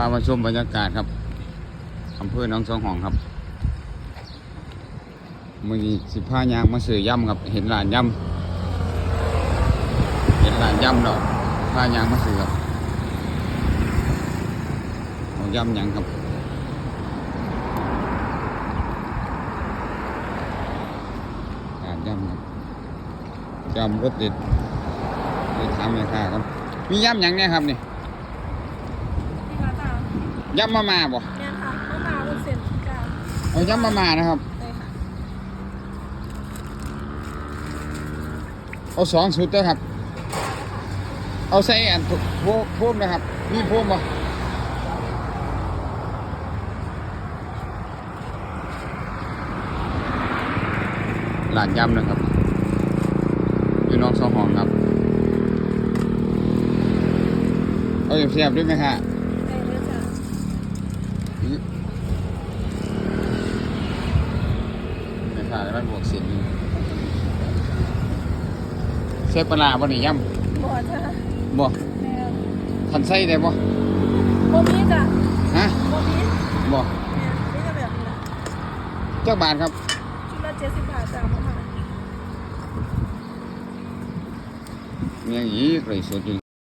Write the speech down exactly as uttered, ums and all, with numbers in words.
พามาชมบรรยากาศครับ อำเภอหนองสองห้องครับ มื้อนี้สิพาย่างมาซื้อยำครับ เห็นร้านยำ เห็นร้านยำแล้ว พาย่างมาซื้อครับ เอายำหยังครับ ร้านยำครับ ยำรสเด็ด ไปถามแม่ค้าครับ มียำหยังเนี่ยครับนี่ นี่ค่ะจ้ะ ยำมาม่าบ่ แม่นค่ะ มาม่าวุ้นเส้นค่ะ เอายำมาม่านะครับ ได้ค่ะ เอาสองชุดเด้อครับ เอาใส่อันโฟม โฟมนะครับ มีโฟมบ่ ร้านยำนะครับ อยู่หนองสองห้องครับ เอาแซ่บๆด้วยไหมฮะ ได้เลยจ้ะ อืม แม่ค้าแล้วมันบวกสิน ใส่ปลาร้าบ่นี่ยำ บ่จ้ะ บ่ แม่น คันใส่ได้บ่ บ่มีจ้ะ ฮะ บ่มี บ่ แม่น มีแต่แบบนี้ล่ะ จักบาทครับ ชุดละเจ็ดสิบบาทจ้ะ มาม่า มีหยังอีก ไลฟ์สดอยู่